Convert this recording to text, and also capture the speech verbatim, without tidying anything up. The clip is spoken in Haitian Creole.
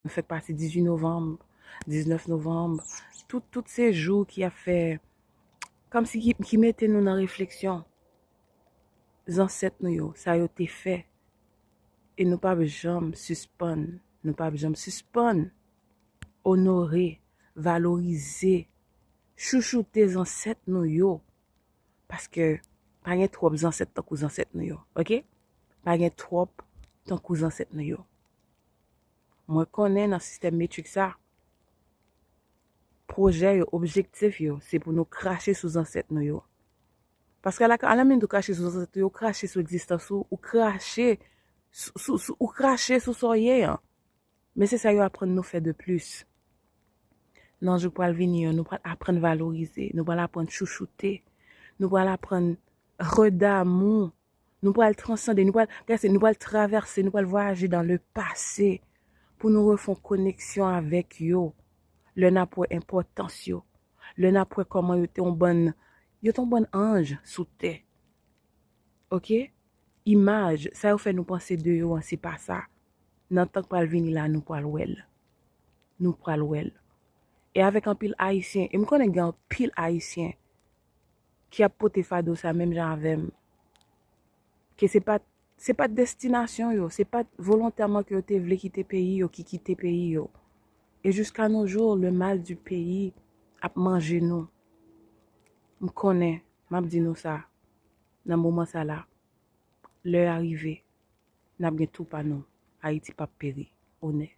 Nou fèk pase dizuit novanm, diznèf novanm, tout, tout se jou ki ap fè, kòmsi ki, ki mete nou nan refleksyon. Zansèt nou yo, sa yo te fè. E nou p ap janm sispann, nou p ap janm sispann onore, valorize, chouchoute zansèt nou yo. Paske pa gen twòp zansèt tankou zansèt nou yo, oke? Pa gen twòp tankou zansèt nou yo. Mwen konnen nan sistèm Matrix sa, pwojè yo, objektif yo, se pou nou krache sou zansèt nou yo. Paske ala, ala menm tou krache sou zansèt nou yo, ou krache sou egzistans ou, ou krache sou, sou, sou, ou krache sou sa w ye an. Men se sa yo aprann nou fè de plis. Nan jou k pral vini yo, nou pral aprann valorize, nou pral aprann chouchoute, nou pral aprann redamou, nou pral transande, nou pral, gade, nou pral travèse, nou pral vwayaje dans le passé pou nou refè yon koneksyon avèk yo. Lè n ap wè enpòtans yo, lè n ap wè kòman yo te yon bann, yo te yon bann anj sou tè. Oke? Imaj, sa yo fè nou panse de yo an, se pa sa. Nan tan k pral vini la, nou pral wè l. Nou pral wè l. E avèk anpil Ayisyen, e m konnen gen anpil Ayisyen ki ap pote fado sa menm jan avè m. Ke se pa, se pa destinasyon yo, se pa volontèman ke yo te vle kite peyi yo ki kite peyi yo. E jusqu'à nos jours, le mal du pays ap manje nou. M konnen, m ap di nou sa, nan moman sa la, lè a rive, n ap gen tou pa nou. Ayiti p ap peri. Onè.